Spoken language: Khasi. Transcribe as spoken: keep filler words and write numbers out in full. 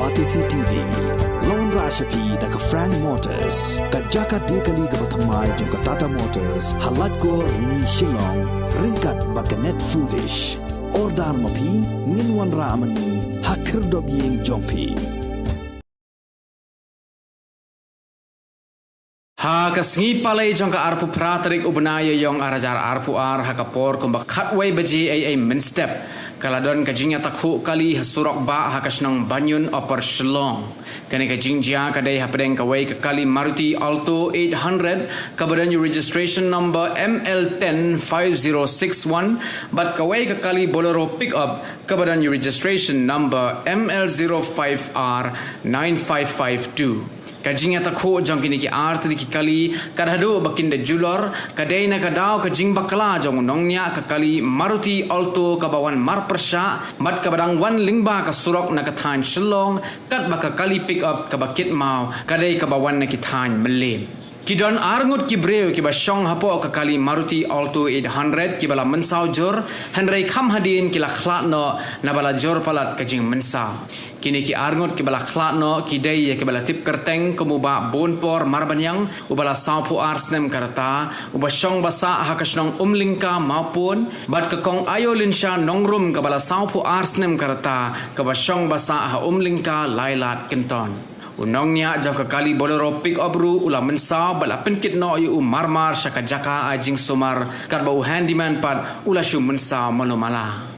Batesi T V. Lawan rashapi da ka Frank Motors, ka jaka de kali kaba thymmai jong ka Tata Motors, ha Laitkor ni Shillong, ryngkat bad ka Net Foodish. Order ma phi, ngin wanrah ma ngi ha khyrdop ïing jong phi. Ha ka sngi Palei jong ka arphew phra tarik u bnai Ïaïong arhajar arphew ar, ha ka por kumba khatwei baje ei ei mynstep, ka la don ka jingïatakhuh kali ha surok bah ha ka shnong Banyun, Upper Shillong. Kane ka jingjia ka dei hapdeng kawei ka kali Maruti Alto eight hundred, kaba don ïa u registration number M L ten five zero six one, bad kawei ka kali Bolero pickup, kaba don ïa u registration number M L zero five R nine five five two. Ka jingïatakhuh jong kine ki artylli ki kali, ka la haduh ba kin da julor, ka dei na ka daw ka jingbakla jong u nongñiah ka kali Maruti Alto kaba wan marpyrshah, bad kaba dang wan lyngba ka surok na ka thaiñ Shillong, katba ka kali pickup kaba kit maw, ka dei kaba wan na ki thaiñ Mylliem. Ki don arngut ki briew kiba shong hapoh ka kali Maruti Alto eight hundred kiba la mynsaw jur, hynrei kham hadien ki la khlad noh, naba la jur palat ka jingmynsaw. Kine ki arngut kiba la khlad noh, ki dei ïa kiba la tip kyrteng kum u Bah Bonpor Marbaniang, uba la sawphew ar snem ka rta, uba shong basah ha ka shnong Umlyngka Mawpun, bad ka Kong Aïolynsha Nongrum kaba la sawphew ar snem ka rta, kaba shong basah ha Umlyngka Lailad Kynton. U nongñiah jong ka kali Bolero pickup ruh u la mynsaw bad la pynkit noh ïa u marmar sha ka jaka ai jingsumar, katba u handyman pat u la shu mynsaw malu mala.